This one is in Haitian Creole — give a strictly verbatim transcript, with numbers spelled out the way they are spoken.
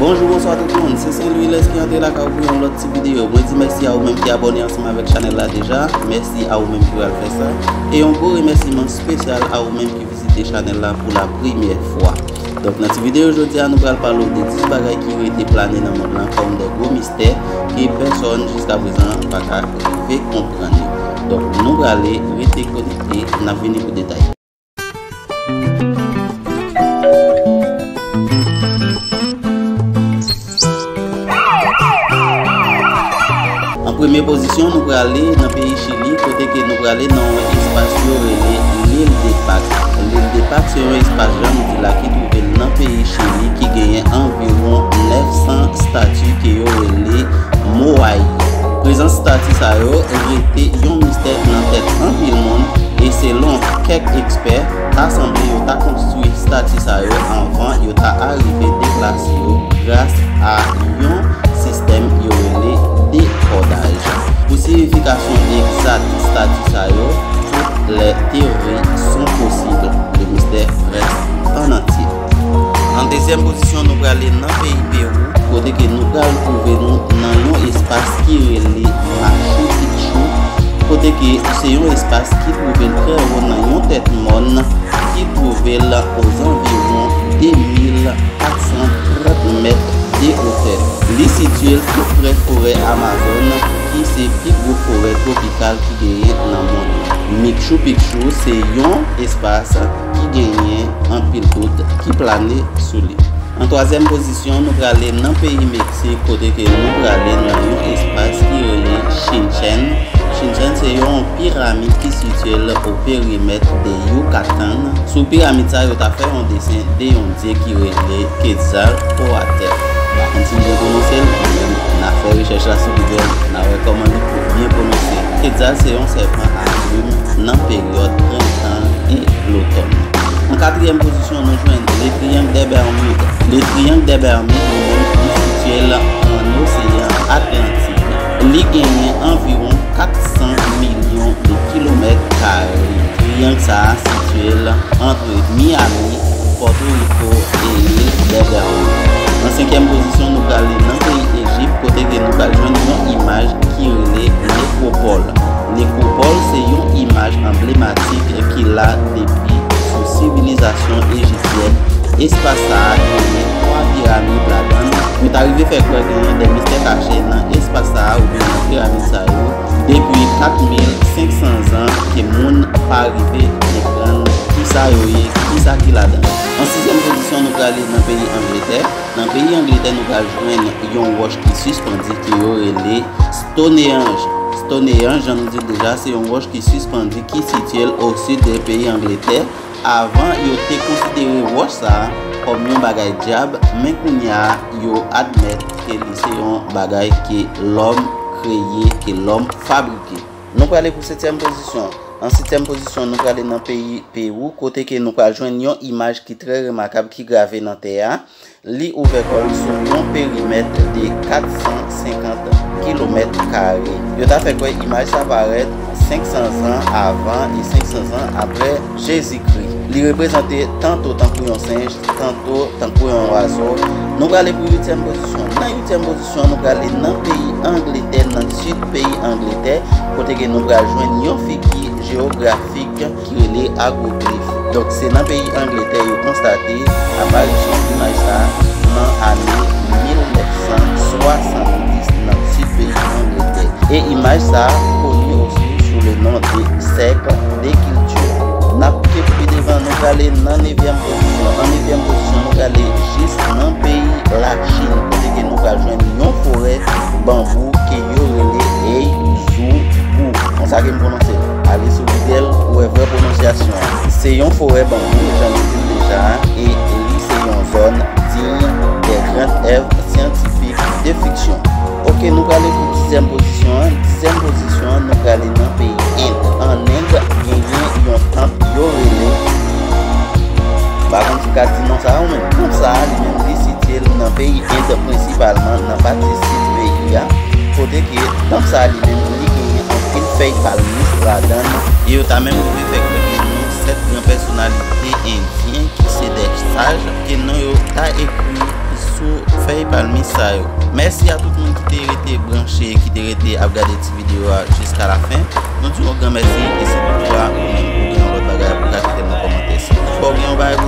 Bonjou, bonswa tout moun, se Saint Louis Lès ki antre lakay ou pou yon lòt ti videyo. Mwen di mèsi a ou menm ki abòne ansanm avèk chanèl la deja, mèsi a ou menm ki pral fè sa, e yon gwo remèsiman espesyal a ou menm ki vizite chanèl la pou la premyè fwa. Donk, nan ti videyo jodi a, nou pral pale w de dis bagay ki rete plane nan mond lan kòm de gwo mistè ke pèsòn jiska prezan pa ka rive konprann yo. Donk, nou prale, rete konekte, n ap vini pou detay. An premye pozisyon, nou prale nan peyi Chili, kote ke nou prale nan yon espas yo rele Lil de Pak. Lil de Pak se yon espas, jan nou di la, ki twouve l nan peyi Chili, ki genyen anviwon nèf san estati ke yo rele Moai. Prezans estati sa yo rete yon mistè nan tèt anpil moun, e selon kèk ekspè, ta sanble yo ta konstwi estati sa yo anvan yo ta arive deplase yo gras a yon sistèm yo rele dekòdaj. Pou siyifikasyon egzat estati sa yo, toutes les théories sont possibles, le mystère reste en entier. An dezyèm pozisyon, nou prale nan peyi Pewou, kote ke nou pral twouve nou nan yon espas ki rele Machu Picchu, kote ke se yon espas ki twouve l trè wo nan yon tèt mòn ki twouve l ozanviwon de mil kat san trant mèt de otè. Li sitiye l tou prè forè Amazòn, ki se pi gwo forè twopikal ki genyen nan mond lan. Machu Picchu se yon espas ki genyen anpil dout ki plane sou li. An twazyèm pozisyon, nou prale nan peyi Meksik, kote ke nou prale nan yon espas ki rele Chinchèn. Chinchèn se yon piramid ki sitiye l o perimèt de Yucatan. Sou piramid sa, yo ta fè yon desen de yon dye ki rele Quetzalcoatl. M pa konn si m byen pwononse l, men n a fè rechèch la sou Google, n a wè kòman li pou byen pwononse. Quetzal se yon sèpan a plim nan peryòd prentan e lotòn. An katriyèm pozisyon, nou jwenn le Triangle des Bermudes. Le Triangle des Bermudes, li menm, li sitiye l an Oseyan Atlantik. Li genyen anviwon kat san milyon de kilomèt kare. Triyang sa a sitiye l ant Miami, Pòtoriko e lil dè Bèmid. An senkyèm pozisyon, nou prale nan peyi Ejip, kote ke nou pral jwenn yon imaj ki rele Nekwopòl. Nekwopòl se yon imaj anblematik ki la depi sou sivilizasyon ejisyèn. Espas sa a genyen twa piramid ladan l. Yo ta rive fè kwè genyen de mistè kache nan espas sa a oubyen nan piramid sa yo. Depi kat mil senk san zan ke moun pa rive konprann kisa yo ye, kisa ki ladan. An sizyèm pozisyon, nou prale nan peyi Angletè. Nan peyi Angletè, nou pral jwenn yon wòch ki sispandi ke yo rele Stonehenge. Stonehenge, jan nou di l deja, se yon wòch ki sispandi ki sitiye l o sid de peyi Angletè. Avan, yo te konsidere wòch sa a kòm yon bagay dyab, men kounye a, yo admèt ke li se yon bagay ke lòm kreye, ke lòm fabrike. Nou prale pou setyèm pozisyon. An setyèm pozisyon, nou prale nan peyi Pewou, kote ke nou pral jwenn yon imaj ki trè remakab ki grave nan tè a. Li ouvè kò l sou yon perimèt de kat san senkant kilomèt kare. Yo ta fè kwè imaj sa parèt senk san zan avan e senk san zan apre Jezikri. Li reprezante tanto tankou yon senj, tanto tankou yon wazo. Nou prale pou uityèm pozisyon. Nan uityèm pozisyon, nou prale nan peyi Angletè, nan sid peyi Angletè, kote ke nou pral jwenn yon figi jewografik ki rele agwoglif. Donk, se nan peyi Angletè yo konstate aparisyon imaj sa a nan ane mil nèf san swasanndis nan sid peyi Angletè. E imaj sa a koni osi sou le non de Cercle de Culture. N ap kenbe pi devan, nou prale nan nevyèm pozisyon. An nevyèm pozisyon, nou prale jis nan peyi Lachin, kote ke nou pral jwenn yon forè banbou ke yo rele Heizhoubou. Konsa ke m pwononse l. Ale sou Google pou w wè vrè pwononsyasyon an. Se yon forè banbou, jan nou di l deja, e li se yon zòn digne des grandes œuvres scientifiques de fiction. Ok, nou prale pou dizyèm pozisyon an. Dizyèm pozisyon an, nou prale nan peyi End. An End, genyen yon tanp yo rele, m pa konn si w ka di non sa a ou menm. Tanp sa a, li menm, li sitiye l nan peyi End, prensipalman nan pati sid peyi a, kote ke tanp sa a, li menm, li genyen anpil fèy palmis ladan l. E yo ta menm rive fè kwè ke non sèt gran pèsonalite endyen ki se de saj, ke non yo ta ekri sou fèy palmis sa yo. Mèsi a tout moun ki te rete branche, ki te rete ap gade ti videyo a jiska la fen. Nou di yon gran mèsi, e si toutfwa ou menm ou gen yon lòt bagay pou ka kite nan kòmantè. Si toutfwa ou gen yon bagay